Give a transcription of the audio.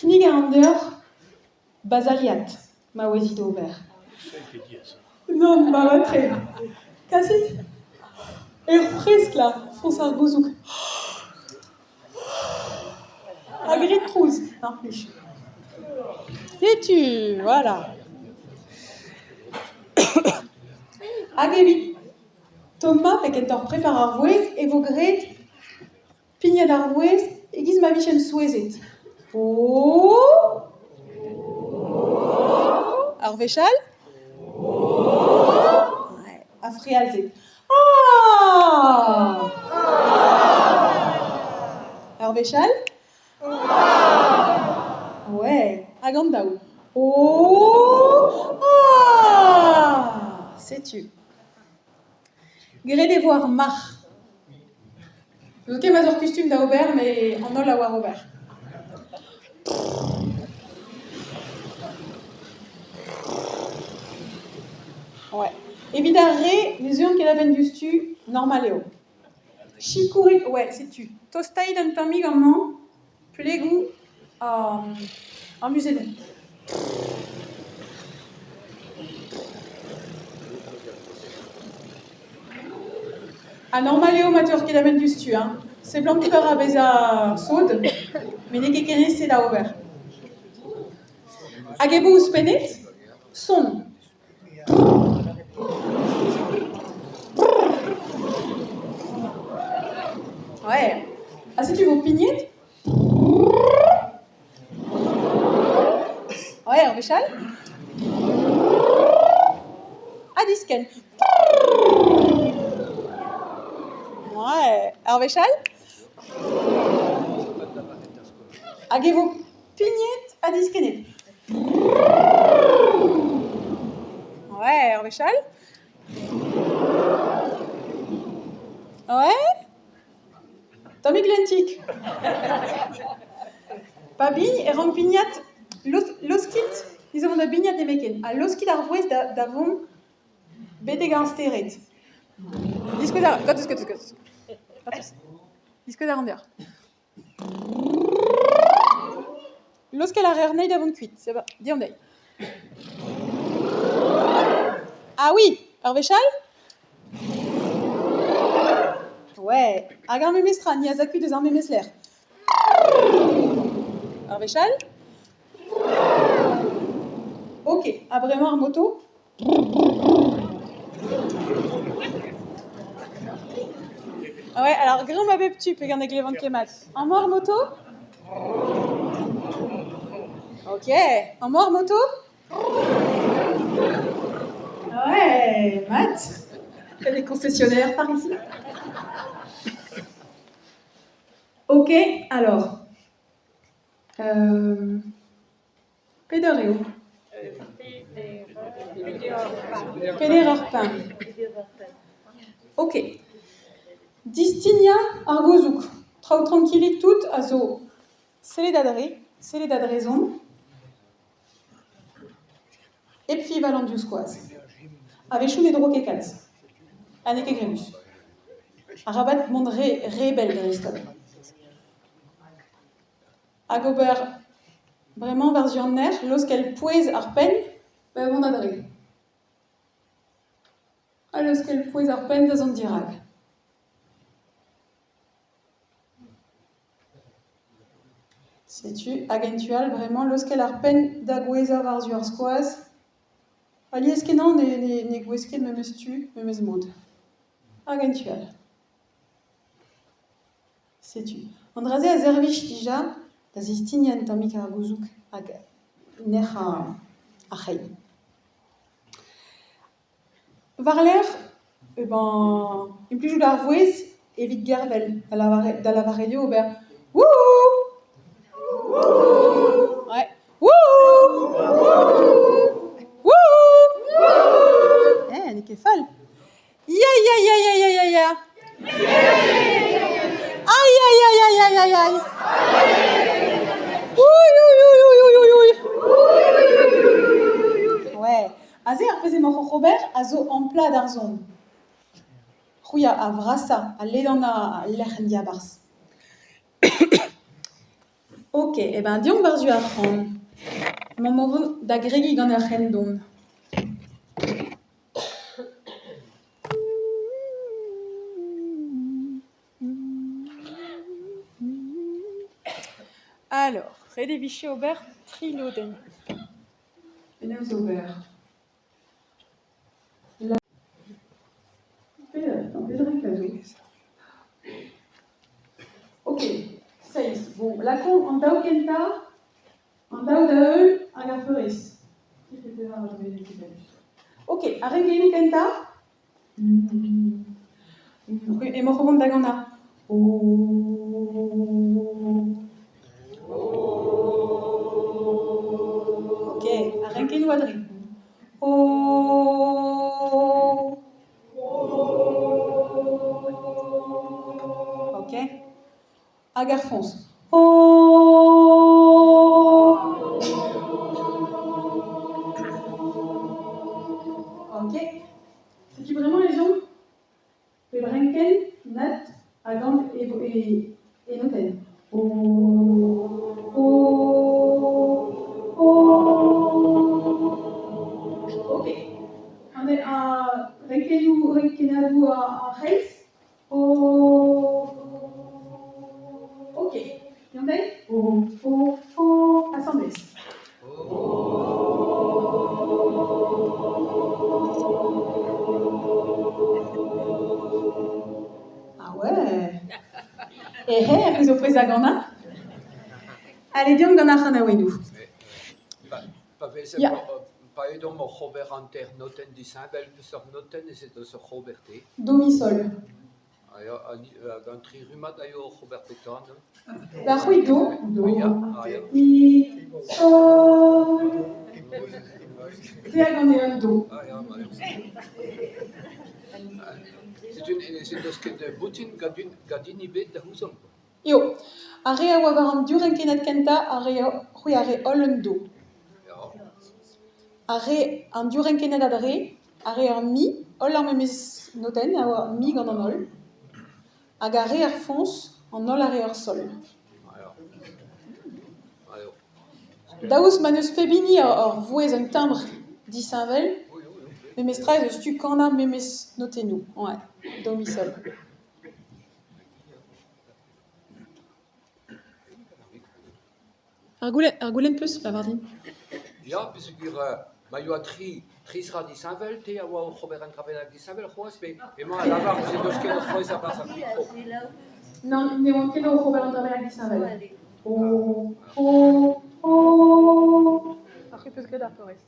Kinnig a ran deoc'h bazaliat ma ouezit ober. Nann, mat-tre. Kasit ur freskla foñs ar gouzoug. Ha grit trouz, mar plij. Setu, voilà. Hag evit tommañ pe kentoc'h prepar ar vouezh e vo graet Pignat ar vouezh e-giz ma vijemp souezhet. Oh ! Ur wech all ? Ha frealzet. Ah ! Ur wech all ? Ouais, hag an daou. Oh ! Ah ! Setu. Graet e vo ar marc'h. N'eus ket ma'z oc'h kustum da ober met an holl a oar ober. Ouais. Evit ar re ne zeuont ket a-benn diouzhtu, normal eo. Sikourit, ouais, setu. Tostait un tammig amañ, plegoù ar muzelloù. Ha normal eo ma teuoc'h ket a-benn diouzhtu hein. Seblantout a ra bezañ sot, met n'eo ket ken aes da ober. Hag e vo ouzhpennet son. Ouais. Ha setu vo pignet. Ouais, ur wech all. Ha diskenn. Ouais, ur wech all. Hag e vo pignet ha diskennet. Ouais, ur wech all. Ouais. Tammig lentik. Pa bign e rank pignat laoskit ez da bignat nemetken ha laoskit ar vouezh da vont betek ar stered. Diskouez a gortoz, gortoz, gortoz. Gortoz. Diskouez a ran deoc'h. Laoskel a reer anezhi da vont kuit. Deomp dezhi. Ah oui, ur wech all? Ouais, hag ar memes tra, ni a za kuit eus ar memes lec'h. Ur wech all? Ok, ha bremañ ar moto? Ouais, alors greomp a bep tu peogwir ne glevan ket mat. Amañ ar moto? Ok, amañ ar moto? Ouais, mat. Il y a des concessionnaires par ici. Ok, alors. Euh, pet eur eo? Peder eur pemp. Ok. Distignañ ar gouzoug. Traoù trankilik tout a zo sellet adre, sellet a-drezon, hep fiñval an divskoaz. A-wechoù ne dro ket kalz ha n'eo ket gremmus. Arabat mont re re bell dreist-holl. Hag ober bremañ war-zu an nec'h, laoskel pouez ar penn da vont a-dre. Ha laoskel pouez ar penn da zont dirak. Setu, hag en tu all bremañ, laoskel ar penn da gouezhañ war-zu ar skoaz. Alies-kenañ ne gouez ket memes tu, memes mod. Hag en tu all. Setu. An dra-se a servij dija da zistignañ un tammig ar gouzoug hag nec'h ar c'hein. War-lerc'h eh ben implijout ar vouezh evit gervel da lavaret eo ober Wouhou ! Ouais. Wouhou ! Wouhou ! Eh, n'eo ket fall. Ya ya ya ya ya ya ya. Aïe aïe aïe aïe aïe aïe aïe. Ouï ouï ouï ouï ouï ouï. Ouais. Aze ar pezh emaoc'h oc'h ober a zo amplaat ar son. C'hwi a vrasa, a ledana al lec'h en diabarzh. Ok, eh ben deomp war-zu ar c'han. Emaomp o vont da gregiñ gant ur c'hendon. Alors, ret e vije ober tri lodenn. Penaos ober ? Ok, seizh. Bon, lakaomp an daou kentañ, an daou da heul hag ar peurrest. Ok, ar re gehinoù kentañ. Emaoc'h o vont da ganañ. Ok, ar renkennoù a-dreñv. Ok. Hag ar foñs. Ok. Setu bremañ ez omp pep renkenn nat hag an e notenn. O, o, o. Ok. An renkennoù, renkennadoù ar c'hreiz. O, ok. Yann O, o, o, asambles. Ah ouais Eh eh, zo prest da ganañ? Allez, deomp gant ar c'hanaouennoù. Pa vez Ya. pa edomp oc'h ober hanter-notenn disheñvel, peseurt notenn ez eus oc'h ober te? Do mi sol. Ah ya, hag an tri rummad a yo oc'h ober petra neuze? Ba c'hwi do, do, Ah ya, ah ya. mi, sol. Te a gane un do. Ah ya, ma Setu ne deus ket boutin gant hini ebet da c'houzanv. Eo, ar re a oa war an div renkennad kentañ a re c'hwi a re holl un do. Ar re an div renkennad adre a re ur mi, holl ar memes notenn a oa mi gant an holl. Hag ar re er foñs, an holl a re ur sol. Daoust ma n'eus pep hini ur vouezh un timbr disheñvel, memestra ez eus tu kanañ memes notennoù, ouais, do mi sol. Ar goulenn, ar goulenn 'peus, lavar din. Ya, peogwir ma yoa tri, tri zra disheñvel, te a oa oc'h ober un dra bennak disheñvel c'hoazh, pe emañ a lavar ne deus ket ur c'hwezh a-barzh ar mikro. Nann, ne oan ket oc'h ober un dra bennak disheñvel. Oh, oh, oh. Ar c'hwi 'peus graet ar peurrest.